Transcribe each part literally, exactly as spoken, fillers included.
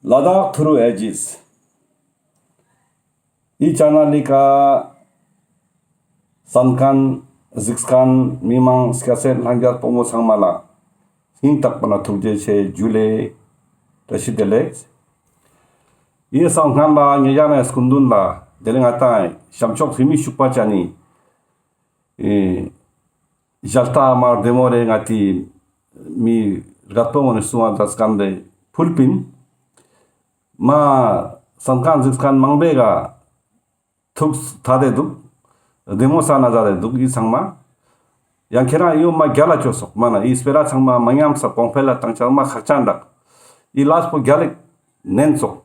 ལ་དྭགས་ཐུརུ་ཨེ་ཇིས། འི་ཅེ་ནལ་ལི་ཀ་གསན་ཁན་གཟིགས་ཁན་མི་མང་སྐྱ་སེར་ལྷན་རྒྱས་པོ་མོ་ཚང་མ་ལ་སྙིང་ཐག་པ་ནེ་ཐུགས་རྗེ་ཆེ་ཇུ་ལེ། བཀྲ་ཤིས་བདེ་ལེགས། འི་སང་སྔན་ལ་ཉེ་རང་ངི་སྐུ་མདུན་ལ་དེ་ལས་ང་ཏང་ཤམ་ཕྱོགས་ཧེ་མི་ཤུག་པ་ཅན་ནི་ཨེ་ཞལ་ལྟ་མ་བདེ་མོ་རེ་ང་ཏི་མི་རྒད་པོ་ངོ་ནེ་གསུང་བ་མཛད་ཁན་རེ་ཕུལ་པིན། མ་གསན་ཁན་གཟིགས་ཁན་མང་པོའི་ཀ་ཐུགས་ཐད་དེ་འདུག། བདེ་མོ་ས་ན་མཛད་དེ་འདུག་འི་ཚང་མ། ཡང་ཁྱེད་རང་འི་བོ་མ་རྒྱལ་ལ་ཅོས་སོག་མ་ན་འི་སྤེ་ར་ཚང་མ་མ་ཉམས་ས་གོང་འཕེལ་ལ་བཏང་ཆ་མ་ཁག་ཅན་རག། འི་ལས་པོ་རྒྱལ་ལ་ནན་སོག།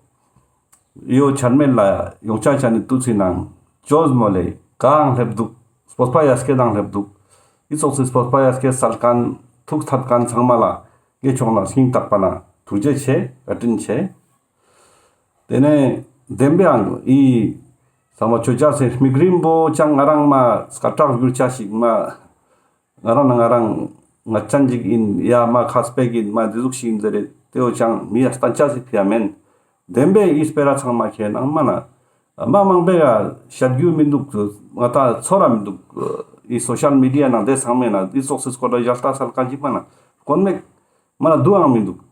འི་བོ་ཆ་མེད་ལ་ཡོང་ཆ་ཆ་ནི་ཏུས་སི་ནང་ཅོས་མོ་ལེ་གང་སླེབས་འདུག། སྤོབས་པ་ཡ་སྐྱེད་དང་སླེབས་འདུག། འི་ཙོགས་སི་སྤོབས་པ་ཡ་སྐྱེད་སལ་ཁན་ཐུགས་ཐད་ཁན་ཚང་མ་ལ་ངའི་ཕྱོགས་ནེ་སྙིང་ཐག་པ་ནེ་ཐུགས་རྗེ་ཆེ་བཀའ་དྲིན་ཆེ། དེ་ནས་བདེན་པའང་འི་ཚང་མ་ཆོས་རྒྱལ་སྲས་མིག་རིམ་པོ་ཅང་ང་རང་མ་སྐད་གྲགས་གྱུར་ཆ་ཞིག་མ་ང་རང་ན་ང་རང་ང་ཅན་ཞིག་ཨིན་ཡ་མ་ཁ་སྤེ་ཞིག་ཨིན་མ་འདི་ཟུག་ཞིག་ཨིན་ཟེར་རེ་དེ་བོ་ཅང་མི་ཡ་སྟན་ཆ་ཞིག་ཕི་ཡ་མེན། བདེན་པའི་འི་སྤེ་ར་ཚང་མ་ཁྱེད་ནང་མ་ན་མ་མང་པོའི་ཡ་ཤད་རྒྱུ་མི་འདུག། ང་ཏང་ཚོར་ར་མི་འདུག། འི་སོ་ཤལ་མི་ཌི་ཡ་ནང་དེ་ཚང་མའི་ནང་འི་ཙོགས་སི་སྐོར་ལ་ཞལ་ལྟ་སལ་ཁན་ཞིག་མ་ན་དཀོན་མེད། མ་ན་དུའང་མི་འདུག།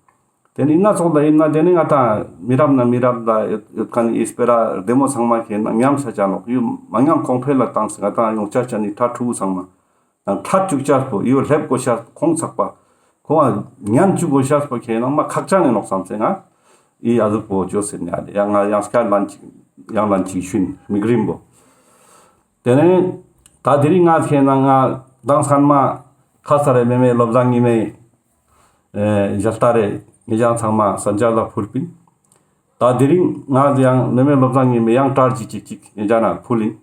དེ་ནི་ཨིན་ན་ཙོགས་ད་ཨིན་ན་དེ་ནི་ང་ཏང་མི་རབས་ན་མི་རབས་ལ་ཡོད་ཡོད་ཁན་འི་སྤེ་ར་བདེ་མོ་ཚང་མ་ཁྱེད་ནང་ཉམས་ཆ་ཆ་ནོག། ཡུ་མ་ཉམས་གོང་འཕེལ་ལ་བཏང་སྟེ་ང་ཏང་ཡོང་ཆ་ཆ་ནི་ཁྲ་ཁྲུ་ཚང་མ་ནང་ཁྲ་བཅུག་ཆ་པོ་ཡུ་སླེབས་དགོས་ཤ་ཁོང་ཚགས་པ་ཁོང་ང་ཉན་བཅུག་དགོས་ཤ་པོ་ཁྱེད་ནང་མ་ཁག་ཅན་ནི་ནོག་བསམ་སེ་ང་འི་ཨ་ཟུག་པོ་ཅོས་སེ་ནི་ཨ་ཡང་ང་ཡང་སྐྱར་ལན་ཅིག་ཡང་ལན་ཅིག་ཞུན་མིག་རིམ་པོ། དེ་ནས་ད་དེ་རིང་ང་ཁྱེད་ནང་ང་མདང་སྔན་མ་ཁ་ས་རེ་མེ་མེ་བློ་བཟང་ཉི་མའི་ཨེ་ཞལ་ལྟ་རེ་ངེད་ཅག་ཚང་མ་གསན་རྒྱ་ལ་ཕུལ་པིན། ད་དེ་རིང་ང་ཡང་མེ་མེ་བློ་བཟང་ཉི་མའི་ཡང་བྲ་ཅིག་ཅིག་ཅིག་ངེད་ཅག་ནང་ཕུལ་ཨིན།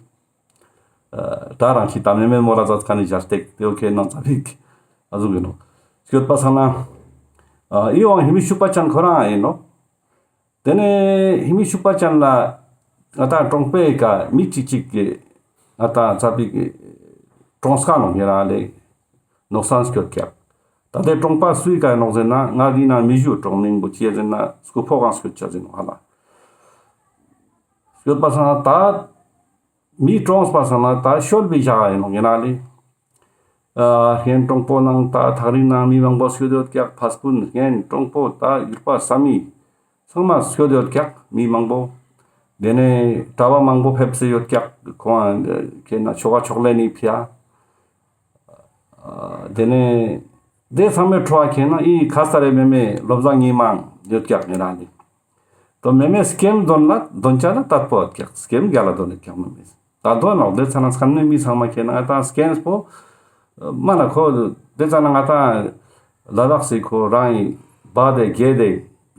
ཨ་བྲ་རང་ཞིག་ད་མེ་མེ་མོ་ར་ཛ་ཁན་ནི་ཞལ་ཏེག་དེ་བོ་ཁྱེད་ནང་ཙ་པིག་ཨ་ཟུག་ཨིན་ནོག། སྐྱོད་པ་སང་ན་ཨ་འི་བོའང་ཧེ་མི་ཤུག་པ་ཅན་ཁོ་རང་ཨིན་ནོག། དེ་ནས་ཧེ་མི་ཤུག་པ་ཅན་ལ་ང་ཏང་གྲོང་པའི་ཀ་མི་གཅིག་གཅིག་གི་ང་ཏང་ཙ་པིག་གི་གྲོངས་ཁ་ནོག་ཉེ་རང་ལེ་ནོག་སན་སྐྱོད་ཀྱག། ད་དེ་གྲོང་པ་སུའི་ཀ་ནོག་ཟེར་ན་ང་འི་ནང་མི་ཞུ་གྲོང་མིང་པོ་ཅི་ཟེར་ན་སྐུ་ཕོ་གང་སྐྱོད་ཆ་ཟེར་ནོག་ཧ་ལ། སྐྱོད་པ་སང་ད་མི་གྲོངས་པ་སང་ན་ད་ཤོལ་བི་ཞག་ཨིན་ནོག་ཉེ་རང་ལེ། ཨ་ཧེན་གྲོང་པོ་ནང་ད་ཐག་རིང་ནང་མི་མང་པོ་སྐྱོད་ཡོད་ཀྱག། ཕ་སྤུན་ཧེན་གྲོང་པོ་ད་ཡུལ་པ་ས་མི་ཚང་མ་སྐྱོད་ཡོད་ཀྱག་མི་མང་པོ། དེ་ནས་གྲྭ་པ་མང་པོ་ཕེབས་སེ་ཡོད་ཀྱག། ཁོང་ཁྱེད་ན་ཆོ་ག་ཕྱག་ལེན་ནི་ཕི་ཡ། ཨ་དེ་ནས་དེ་ཚང་མའི་ཁྲོད་ཁྱེད་ན་འི་ཁ་ས་རེ་མེ་མེ་བློ་བཟང་ཉི་མའང་ཡོད་ཀྱག་ཉེ་རང་ལེ། དོ་མེ་མེ་སྐྱེམས་དོན་ལ་དོན་ཆ་ལ་དད་པོ་ཡོད་ཀྱག། སྐྱེམས་རྒྱ་ལ་དོན་ཡོད་ཀྱག་མེ་མེ། ད་དོན་ནོག་དེ་ཚ་ན་སྐམ་ནི་མི་ཚང་མ་ཁྱེད་ན་ང་ཏང་སྐྱེམས་པོ་མ་ན་ཁོ་དེ་ཚ་ན་ང་ཏང་ལ་དྭགས་སི་ཁོ་རང་ངི་བ་དེ་རྒྱལ་དེ་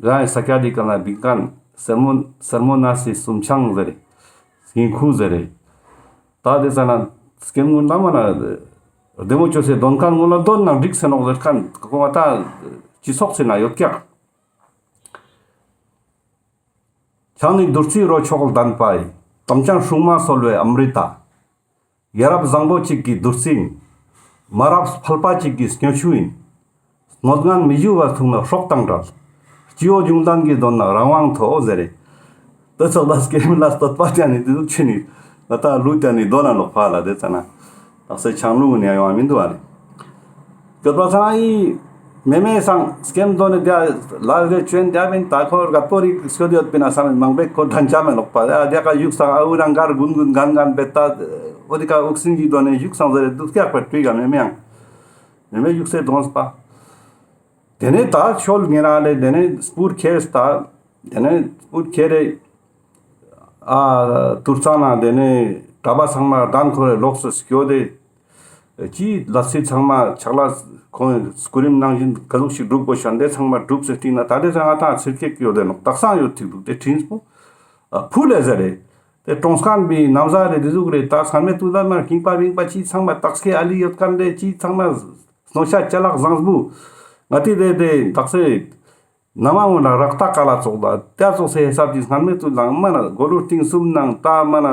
རང་ངི་ས་ཀྱ་དི་ཀ་ན་བིང་ཁན་སེར་མོ་སེར་མོ་ན་སི་སུམ་ཆང་ཟེར་རེ་སྙིང་ཁུ་ཟེར་རེ། ད་དེ་ཚ་ན་སྐྱེམས་ངུན་ལ་མ་ན་བདེ་མོ་ཅོས་སེ་དོན་ཁན་ངུན་ལ་དོན་ན་འགྲིག་སེ་ནོག་ཟེར་ཁན་ཁོ་ང་ཏང་སྤྱི་ཚོགས་སི་ན་ཡོད་ཀྱག། ཆང་ནི་བདུད་རྩིའི་རོ་མཆོག་ལྡན་པའི། དམ་ཅན་སྲུང་མ་གསོལ་བའི་ཨམ་རི་ཏ། ཡ་རབས་བཟང་པོ་གཅིག་གི་བདུད་རྩི་ཡིན། མ་རབས་ཕལ་པ་གཅིག་གི་སྨྱོ་ཆུ་ཡིན། སྣོད་ངན་མི་ཞུ་བར་འཐུང་ན་སྲོག་དང་བྲལ། སྤྱི་བོ་འབྱུང་ལྡན་གྱི་དོན་ན་རང་དབང་ཐོབ་ཟེར་རེ། དེ་ཚོགས་ལ་སྐྱེམས་ལ་བསྟོད་པ་ཅན་ནི་དེ་ཚོ་ཆུ་ནི་ང་ཏང་ལུ་ཅན་ནི་དོན་ན་ལོག་ཕ་ལ་དེ་ཚ་ན། དག་ས་ཆང་ལུང་ནི་ཡོང་བ་མི་འདུག་ཨ་ནི། སྐྱོད་པ་སང་ཨི་མེ་མེ་སང་སྐྱེམས་དོན་ནི་དེ་ལ་རེ་ཅོན་དེ་བིན་ད་ཁོ་རྒད་པོ་རིག་སྐྱོད་ཡོད་པིན་ན་སང་མང་པོ་ཁོ་དྲན་ཆ་མེ་ལོག་པ་ཨ་དེ་ཀ་བཞུགས་སང་ཨ་འུ་རང་གར་གུན་གུན་གན་གན་བེ་ད་འོ་དེ་ཀ་འུག་སིན་གྱི་དོན་ནི་བཞུགས་སང་ཟེར་རེ་དུག་སྐྱག་པ་དྲུག་ག་མེ་མེ་ཡང་མེ་མེ་བཞུགས་སེ་དོན་པ། དེ་ནས་ད་ཆོལ་ཉེ་རང་ལེ་དེ་ནས་སྤུར་ཁྱེར་ད། དེ་ནས་སྤུར་ཁྱེར་རེ། ཨ་དུར་ཚང་ན་དེ་ནས་གྲྭ་པ་ཚང་མ་གདན་ཁོ་རེ་ལོགས་སུ་སྐྱོད་དེ། ཅི་ལ་སི་ཚང་མ་ཆག་ལ་ཁོང་སྐུ་རིམ་ནང་བཞིན་ག་ཟུག་ཞིག་སྒྲུབ་དགོས་ཤ་འདི་ཚང་མ་སྒྲུབ་སེ་སྟིང་ན་ད་དེ་ཚང་ང་ཏང་ཚིར་ཁེག་ཡོད་དེ་ནོག་དག་སང་ཡོད་ཐིག་འདུག་དེ་ཕྲིན་སྤོ། ཨ་ཕུལ་ལེ་ཟེར་རེ། དེ་གྲོངས་ཁན་བི་ནམ་ཟ་རེ་དེ་ཟུག་རེ་ད་ཚང་མེ་ཏུ་ད་མར་ཁྱིང་པ་བིང་པ་ཅི་ཚང་མ་དག་སྐེ་ཨ་ལི་ཡོད་ཁན་རེ་ཅི་ཚང་མ་སྣོ་ཤ་ཅ་ལག་བཟང་སྤུ། ང་ཏི་དེ་དེ་དག་སེ། ན་མ་ངོ་ན་རག་ཏ་ཀ་ལ་ཙོགས་ད་ཏེ་ཙོགས་སེ་ཧེ་སབ་ཅིག་སྔན་མེ་ཏུ་ལང་མ་ན་གོ་ལུ་ཏིང་སུམ་ནང་ད་མ་ན་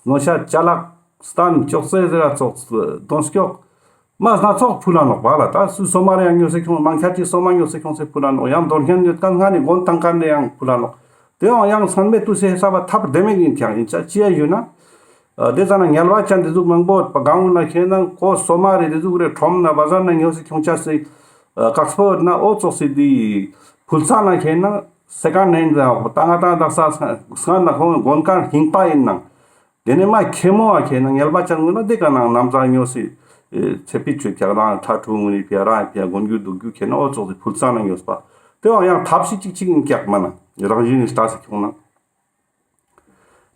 སྣོ་ཤ་ཅ་ལག་སྟན་ཅོག་ཙེ་ཟེར་ར་ཙོགས་དོན་སྐྱོག་ མ་སྣ་ཚོགས་ཕུལ་ལ་ནོག་པ་ལ། ད་སུ་སོ་མ་རེ་ཡང་ཉོས་སེ་ཁྱོང་། མང་ཆ་ཅིག་སོ་མ་ཉོས་སེ་ཁྱོང་སེ་ཕུལ་ལ་ནོག། ཡང་དོན་ཁན་ཡོད་ཁན་ང་ནི་གོན་ཏང་ཁན་རེ་ཡང་ཕུལ་ལ་ནོག། དེ་ཡང་ཡང་སྔན་མེ་ཏུས་སེ་ཧེ་ས་བ་ཐབས་བདེ་མེད་ཡིན་ཀྱང་ཡིན་ཆ་ཅི་ཡ་ཡོད་ན། ཨ་དེ་ཙ་ན་ངལ་བ་ཅན་དེ་ཟུག་མང་པོ་ཡོད་པ། གང་འོ་ན་ཁྱེད་ནང་ཀོ་སོ་མ་རེ་དེ་ཟུག་རེ་ཁྲོམ་ན་བ་ཟར་ན་ཉོས་སེ་ཁྱོང་ཆ་སེ་ཨ་ཀག་སྤོ་ཡོད་ན། འོ་ཙོགས་སེ་དེ་ཕུལ་ས་ན་ཁྱེད་ནང་སེ་ཀན་ཧེན་ད་ད་ང་ཏང་དག་ས་སྔན་ན་ཁོང་གོན་ཁན་རྙིང་པ་ཡིན་ནང་། དེ་ནས་མ་ཁེ་མོ་བ་ཁེ་ན་ངལ་བ་ཅན་ངུ་ན་དེ་ཀ་ནང་ནམ་ཚ་ཉོས་སེ་ཚེ་ཕི་ཆོས་ཀྱག་རང་ཁྲ་ཁྲུ་ངུ་ནི་ཕི་རང་ཕི་གོན་རྒྱུ་འདུག་རྒྱུ་ཁེ་ན་འོ་ཙོགས་སེ་ཕུལ་ས་ན་ཉོས་པ། དེ་བ་ཡང་ཐབས་ཤིག་ཅིག་ཅིག་ཡིན་ཀྱག་མ་ན་རང་བཞིན་ནི་ལྟ་སེ་ཁྱོང་ན།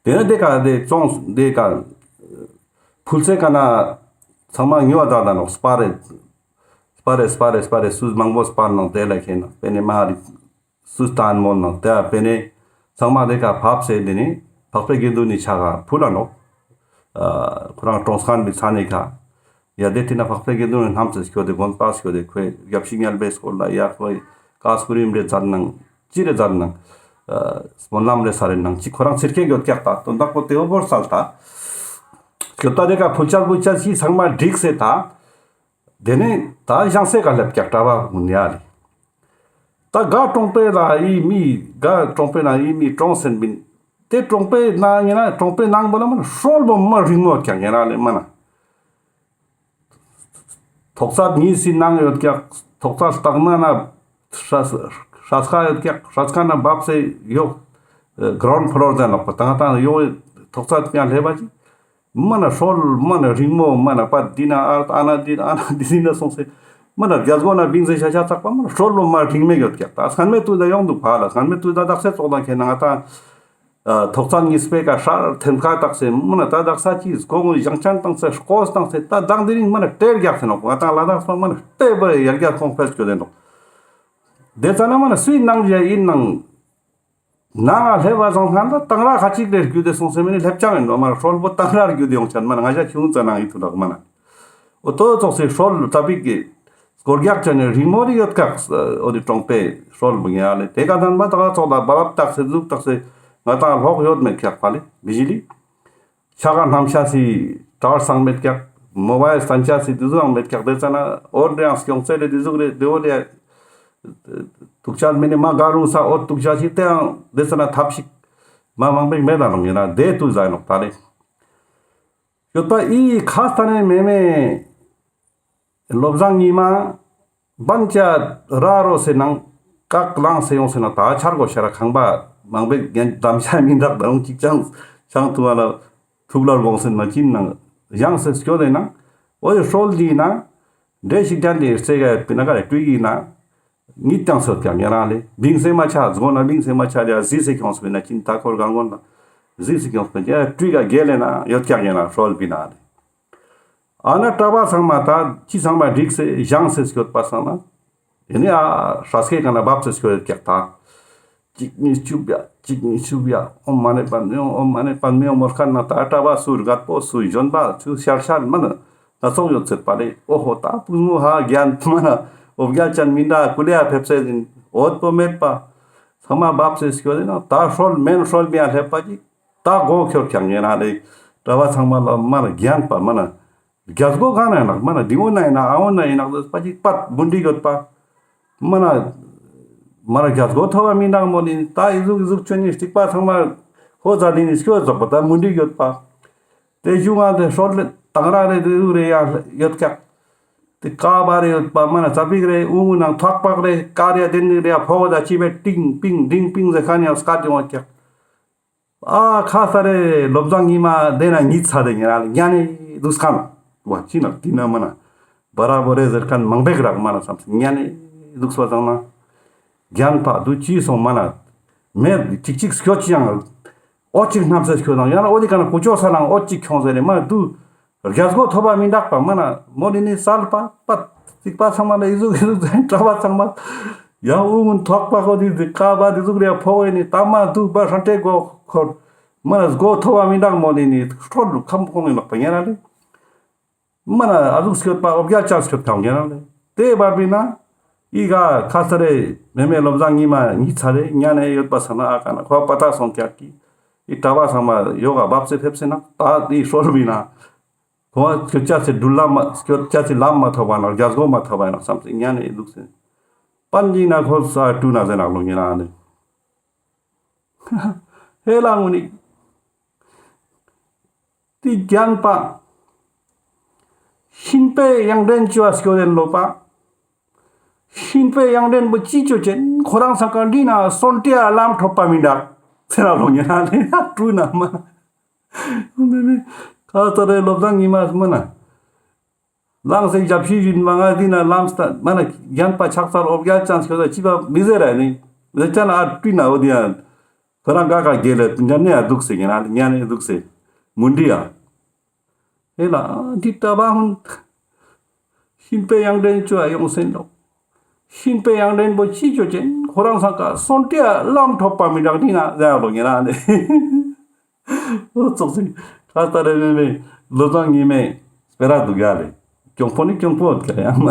དེ་ནས་དེ་ཀ་དེ་ཙོང་དེ་ཀ་ཕུལ་ཚེ་ཀ་ན་ཚང་མ་ཉོ་བ་ད་ད་ནོག་སྤར་རེ་སྤར་རེ་སྤར་རེ་སྤར་རེ་སུ་མང་པོ་སྤར་ནང་དེ་ལ་ཁེ་ན་པེ་ནེ་མ་རི་སུ་སྟན་མོལ་ནང་དེ་པེ་ནེ་ཚང་མ་དེ་ཀ་ཕབ་སེ་དེ་ནི་འཕགས་པའི་དགེ་འདུན་ནི་ཆ་ག་ཕུལ་ལ་ནོག། ཨ་ཁོ་རང་གྲོངས་ཁན་པའི་ཚ་ནེ་ཀ་ཡ་དེ་དེ་ན་འཕགས་པའི་དགེ་འདུན་ནི་རྣམ་ཚེ་སྐྱོད་དེ་དགོན་པ་སྐྱོད་དེ་ཁོས་ཡབ་ཞིག་ཉལ་བའི་སྐོར་ལ་ཡ་ཁོས་ཀ་སྐུ་རིམ་རེ་མཛད་ནང་ཅི་རེ་མཛད་ནང་ཨ་སྨོན་ལམ་རེ་ས་རེ་ནང་ཅི་ཁོ་རང་ཚིར་ཁེ་ཡོད་ཀྱག་ད་དོན་དག་པོ་དེ་བོ་བོར་སལ་ད། སྐྱོད་ད་དེ་ཀ་ཕུལ་ཆ་ཕུལ་ཆ་ཞིག་ཚང་མ་འགྲིག་སེ་ད། དེ་ནས་ད་བཞེངས་སེ་ཀ་སླེབས་ཀྱག་གྲྭ་པ་ཀུན་ཡ་ལེ། ད་ག་གྲོང་པའི་ལ་ཡི་མི་ག་གྲོང་པའི་ན་ཡི་མི་གྲོངས་སེན་པིན། དེ་གྲོང་པའི་ནང་ཡིན་ན་གྲོང་པའི་ནང་པོ་ལ་མ་ན་ཧྲོལ་པོ་མ་རིང་མོ་ཀྱག་ཡིན་ར་ལེ་མ་ན། ཐོག་ཚད་གཉིས་སི་ནང་ཡོད་ཀྱག། ཐོག་ཚད་ལྟག་ན་ན་ཧྲ་ཧྲ་ཁ་ཡོད་ཀྱག། ཧྲ་ཁ་ན་བབས་སེ་ཡོག་གྲའུན་ཕློར་ཟེར་ནོག་པ་དང་དང་ཡོག་ཐོག་ཚད་ཀྱང་སླེབས་པ་ཅིག། མ་ན་ཧྲོལ་མ་ན་རིང་མོ་མ་ན་པ་འདི་ན་ཨ་ཨ་ན་འདི་ཨ་ན་འདི་ཟིན་ན་སོང་སེ། མ་ན་རྒྱ་སྒོ་ན་བིང་ཟེ་ཤ་ཤ་ཚག་པ་མ་ན་ཧྲོལ་ལོ་མ་རིང་མེ་ཡོད་ཀྱག། ད་སྔན་མེ་དུས་ད་ཡོང་འདུག་པ་ལ། སྔན་མེ་དུས་ད་དག་སེ་ཙོག་ད་ཁེ་ན་ང་ད་ཐོག་ཚད་གཉིས་པའི་ཀ་ཧྲ་ཐེམ་ཁ་བཏགས་སེ་མ་ན་ད་དག་ས་ཅི་སྒོ་ངོ་བཞེངས་ཆན་བཏང་སེ་ཧྲ་ཀོས་བཏང་སེ་ད་དག་འདི་རིང་མ་ན་ཏེར་རྒྱག་སེ་ནོག། ང་ད་ལ་དག་ས་མ་ན་ཏེ་བ་ཡར་རྒྱ་ཁོང་ཕེས་ཀྱོ་དེ་ནོག། དེ་ཙ་ན་མ་ན་སུའི་ནང་བཞིན་ཡིན་ནང་། ནང་ང་སླེབས་པ་སང་ཁང་ད་དང་ར་ཁ་ཅིག་རེ་རྒྱུ་དེ་སོང་སེ་མེ་ནི་སླེབས་ཅང་ཡིན་ནོ་མ་ཧྲོལ་པོ་དང་ར་རྒྱུ་དེ་ཡོང་ཆ་མ་ན་ང་ཞ་ཆུང་ཙ་ནང་ཡིན་ཐུ་རག་མ་ན། འོ་ཏོ་ཙོགས་སེ་ཧྲོལ་ཏ་པིག་གི་སྐོར་རྒྱག་ཆ་ནས་རིང་མོ་རི་ཡོད་ཀག། འོ་དེ་གྲོང་པའི་ཧྲོལ་པོ་ཡིན་ཨ་ལེ། དེ་ག་དང་པ་ད་ག་ཙོགས་ད་བ་ལབ་བཏགས་སེ་ཟུག་བཏགས་སེ་ང་དང་ལོག་ཡོད་མེད་ཀག་པ་ལེ་བི་ཇི་ལི། ཆ་ག་ནམ་ཤ་སི་ཀྲ་བར་སང་མེད་ཀྱག། མོ་བའི་སྟན་ཆ་སི་དེ་ཟུག་ཡང་མེད་ཀྱག། དེ་ཙ་ན་འོར་རེ་ཡང་སྐྱོང་ཚེ་རེ་དེ་ཟུག་རེ་དེ་འོ་རེ་ཐུག་ཆ་མེ་ནི་མ་ག་རུང་ས་འོ་ཐུག་ཆ་ཞིག་དེ་ཡང་དེ་ཙ་ན་ཐབས་ཤིག་མ་མང་པོ་མེད་ད་རུང་ཡིན་ན་དེ་དུ་ཟ་ནོག་ད་རེ། ཡོད་པ་ཨི་ཁ་ས་ནས་མེ་མེ། བློ་བཟང་ཉི་མ། བན་ཆ་ར་རོ་སེ་ནང་ཀག་ལང་སེ་ཡོང་སེ་ན་ད་ཆར་གོ་ཤ་ར་ཁང་པ་མང་པོའི་རྒན་དམ་ཤ་མི་འདག་ད་རུང་ཅིག་ཅང་ཆང་ཐུ་བ་ལ་ཐུག་ལར་གོང་སེ་ན་ཅིན་ནང་ཡང་སེ་སྐྱོ་དེ་ན་འོ་ཡི་ཧྲོལ་ལི་ན་འདྲེ་ཞིག་ཅན་དེ་རྩེ་ག་ཡོད་པི་ན་ག་རེ་སྤྲུལ་གི་ན་ངི་ཏང་སོད་ཀྱང་ཉེ་རང་ལེ་བིང་སེ་མ་ཆ་སྒོ་ན་བིང་སེ་མ་ཆ་ལེ་ཟི་སེ་ཁྱོང་སེ་ན་ཅིན་ད་ཁོར་གང་གོན་ལ་ཟི་སེ་ཁྱོང་སེ་ན་ཅིན་སྤྲུལ་ག་རྒྱལ་ལེ་ན་ཡོད་ཀྱང་ཉེ་རང་ཧྲོལ་པི་ན་ལེ། ཨ་ན་གྲྭ་པ་ཚང་མ་ད་ཅི་ཚང་མ་འགྲིག་སེ་བཞེངས་སེ་སྐྱོད་པ་སང་ན། ཡ་ནི་ཨ་ཧྲ་སྐད་ག་ན་བབས་སེ་སྐྱོད་ཀྱག་ད། གཅིག་གཉིས་བཅུ་བརྒྱ་གཅིག་གཉིས་བཅུ་བརྒྱ་ཨོཾ་མ་ཎི་པདྨེ་ཧཱུྃ་ཨོཾ་མ་ཎི་པདྨེ་ཧཱུྃ་མོལ་ཁན་ན་ད་གྲྭ་པ་སུ་རྒད་པོ་སུ་གཞོན་པ་སུ་ཤར་ཤར་མ་ན་སྣ་ཚོགས་ཡོད་ཚད་པ་ལེ། ཨོ་ཧོ་ད་པུས་མོ་ཧ་རྒྱན་མ་ན་འོ་བརྒྱལ་ཅན་མི་འདྲ་ཀུ་ལེ་ཡ་ཕེབས་སེ་ཡིན་འོད་པོ་མེད་པ། ཚང་མ་བབས་སེ་སྐྱོད་ཡིན་ན་ད་ཧྲོལ་མེན་ཧྲོལ་མི་ཡ་སླེབས་པ་ཅིག་ད་མགོ་ཁྱོར་ཀྱང་ཉེ་རང་ལེ། གྲྭ་པ་ཚང་མ་ལ་མ་ན་རྒྱན་པ་མ་ན། རྒྱ་སྒོ་གང་ན་ཡིན་ནག་མ་ན་འདི་འོ་ན་ཡིན་ན་ཨ་འོ་ན་ཡིན་ནག་ཟེར་པ་ཅིག་པད་མུན་དི་ཡོད་པ། མ་ན་མ་ན་རྒྱ་སྒོ་ཐོབ་པ་མི་འདུག་མོ་ནི་ད་ཨི་ཟུག་ཨི་ཟུག་ཆོས་ནི་སྟིག་པ་ཚང་མ་ཧོ་ཛ་དི་ནི་སྐྱོ་ཟོག་པ་ད་མུན་དི་ཡོད་པ། དེ་གཞུང་ང་དེ་ཧྲོལ་ལེ་དང་ར་རེ་དེ་ཟུག་རེ་ཡ་ཡོད་ཀྱག། དེ་ཀ་བ་རེ་ཡོད་པ་མ་ན་ཙ་པིག་རེ་ཨུ་ངུ་ནང་ཐོག་པག་རེ་ཀ་རེ་དེ་ནི་རེ་ཡ་ཕོ་བོ་ད་ཅི་བེ་ཏིང་པིང་ཏིང་པིང་ཟེར་ཁ་ནི་ཡང་སྐད་ཡོང་བ་ཀྱག། ཨ་ཁ་ས་རེ་བློ་བཟང་ཉི་མ་དེ་ན་ཉིད་ཚ་དེ་ཉེ་རང་ལེ་ཉན་ནེ་དུག་ཁན། བ་ཅི་ན་དེ་ན་མ་ན་བ་ར་བོ་རེ་ཟེར་ཁན་མང་པེག་རག་མ་ན་བསམ་སེ་ཉན་ནེ་དུག་པ་ཙང་ན་རྒྱན་པ་དུ་ཅི་སོང་མ་ན་མེད་ཅིག་ཅིག་སྐྱོ་ཅི་ཡང་འོ་ཅིག་སྣམ་སེ་སྐྱོ་དང་ཡང་ན་འོ་དི་ཀ་ན་ཀུ་ཅོ་ས་ནང་འོ་ཅིག་ཁྱོང་ཟེར་ནེ་མ་ན་དུ། རྒྱ་སྒོ་ཐོབ་པ་མི་འདུག་པ་མ་ན་མོ་ནི་ནི་སལ་པ་པ་ཏིག་པ་ཚང་མ་ལ་ཨི་ཟུག་ཨི་ཟུག་ཟེར་གྲྭ་པ་ཚང་མ་ཡང་ཨུ་ངུན་ཐོག་པ་ཁོ་དི་ཀ་པ་དི་ཟུག་རེ་ཕོ་བོ་ནི་ད་མ་དུ་པ་ཧྲན་ཏེ་སྒོ་ཁོར་མ་ན་སྒོ་ཐོབ་པ་མི་འདུག་མོ་ནི་ནི་ཁྲོལ་ཁམ་ཁོང་ཡིན་ནོག་པ་ཉེ་རང་ལེ། མ་ན་ཨ་ཟུག་སྐྱོད་པ་འོ་བརྒྱལ་ཅང་སྐྱོད་ཁམ་ཉེ་རང་ལེ། དེ་བར་པི་ན་ཨི་ག་ཁ་ས་རེ་མེ་མེ་བློ་བཟང་ཉི་མ་ཉིད་ཚ་རེ་ཉན་ནེ་ཡོད་པ་ས་ན་ཨ་ཀ་ན་ཁོ་པ་ཏ་སོང་ཀྱག་གི་ཨི་གྲྭ་པ་ཚང་མ་ཡོ་ག་བབས་སེ་ཕེབས་སེ་ན་ད་དེ་ཧྲོལ་པི་ན། ཁོང་སྐྱོད་ཅེས་སི་འགྲུལ་ལམ་མ་སྐྱོད་ཅེས་སི་ལམ་མ་ཐོབ་པ་ན་རྒྱལ་སྒོ་མ་ཐོབ་པ་ན་བསམ་སེ་ཉན་ནེ་འདུག་སེ། པན་ཇི་ན་ཁོ་ས་ཀྲུ་ན་ཟེར་ན་ལོ་ཉེ་རང་ནི། ཧེ་ལ་ངུ་ནི། ཏེ་རྒྱན་པ། གཤིན་པོའི་གཡང་འདྲེན་ཅོ་བ་སྐྱོད་དེ་ལོ་པ། གཤིན་པོའི་གཡང་འདྲེན་པོ་ཅི་ཅོ་ཅེན་ཁོ་རང་སང་ཀ་འདི་ན་སོན་ཏེ་ལམ་ཐོབ་པ་མི་འདུག་ཟེར་ན་ལོ་ཉེ་རང་ནི་ཀྲུ་ན་མ། མེ་མེ། ཁ་ས་རེ་ལོབ་ཟང་ཉི་མ་མ་ན། ལངས་སེ་ཞབས་ཕྱི་ཡིན་མ་ང་འདི་ན་ལམ་སྟ་མ་ན་རྒྱན་པ་ཕྱག་འཚལ་འོ་རྒྱལ་ཅན་སྐྱོད་ཅི་པ་མི་ཟེར་ར་ནི། ཟེར་ཅན་ཨ་ཀྲུ་ན་འོ་དེ་ཡང་ཁོ་རང་ག་ག་རྒྱལ་ལ་ཉན་ནེ་ཡང་འདུག་སེ་ཉན་ནེ་ཡང་འདུག་སེ། མུན་དི་ཡ། ཧེ་ལ་འདི་ཏ་བ་ཧུན། གཤིན་པོའི་གཡང་འདྲེན་ཅོ་ཡོང་སེ་ལོ། གཤིན་པོའི་གཡང་འདྲེན་པོ་ཅི་ཅོ་ཅེན་ཁོ་རང་སང་ཀ་སོན་ཏེ་ལམ་ཐོབ་པ་མི་འདུག་འདི་ན་ཟེར་ལོ་ཉེ་རང་ནི། འོ་ཙོག་ཙིག་ཁ་ས་རེ་མེ་མེ་ལོ་ཙང་ཉི་མེ་སྤེ་ར་འདུག་ཡ་ལེ། གྱོང་པོ་ནི་གྱོང་པོ་ཡོད་ཀྱ་ཡང་མ།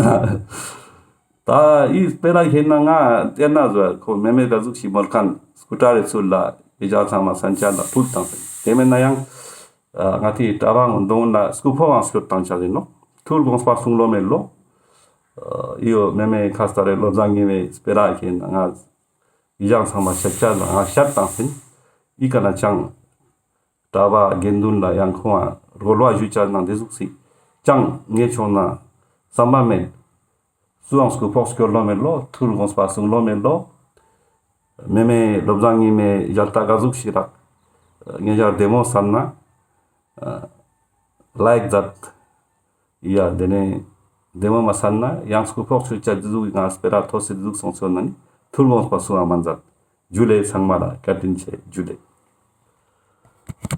ད་འི་སྤེ་ར་ཁེ་ན་ང་ཏེ་ན་ཟོ་ཁོ་མེ་མེ་ག་ཟུག་ཤིག་མོལ་ཁན་སྐུ་ཏྲ་རེ་ཚུར་ལ་ཡེ་ཇ་ཚང་མ་སན་ཆ་ལ་ཕུལ་ཏང་སེ། ཏེ་མེ་ན་ཡང་ང་ཏི་ཏ་བ་ངོ་འདོན་ན་སྐུ་ཕོ་ངང་སྐྱོད་ཏང་ཆ་ཟིན་ནོ། ཐུར་དགོངས་པ་གསུང་ལོ་མེ་ལོ། ཨི་ཡོ་མེ་མེ་ཁ་ས་རེ་ལོ་ཙང་ཉི་མེ་སྤེ་ར་ཁེ་ན་ང་ཡེ་ཇ་ཚང་མ་ཤད་ཆ་ལ་ང་ཤད་ཏང་སེ། འི་ཀ་ན་ཅང་ཏ་བ་དགེ་འདུན་ལ་ཡང་ཁོང་ང་རོལ་བ་ཞུ་ཆ་ནང་ཏེ་ཟུག་སི་ཅང་ངེ་ཆོ་ན་བསམ་པ་མེད། སུའང་སྐུ་ཕོག་སྐྱོར་ལོ་མེད་ལོ། ཐུར་དགོངས་པ་གསུང་ལོ་མེད་ལོ། མེ་མེ་ལོ་ཙང་ཉི་མེ་ཞལ་ཏ་ག་ཟུག་ཤིག་རག་ངེ་ཞར་བདེ་མོ་སན་ན་ལའིཀ་མཛད། ཡ་ཏེ་ནེ་བདེ་མོ་མ་སན་ན་ཡང་སྐུ་ཕོག་ཆུ་ཆ་ཏེ་ཟུག་ང་སྤེ་ར་ཐོ་སེ་ཏེ་ཟུག་སོང་ཆོ་ན་ནི་ཐུར་དགོངས་པ་གསུང་བ་མ་མཛད། ཇུ་ལེ་ཚང་མ་ལ་བཀའ་དྲིན་ཆེ་ཇུ་ལེ།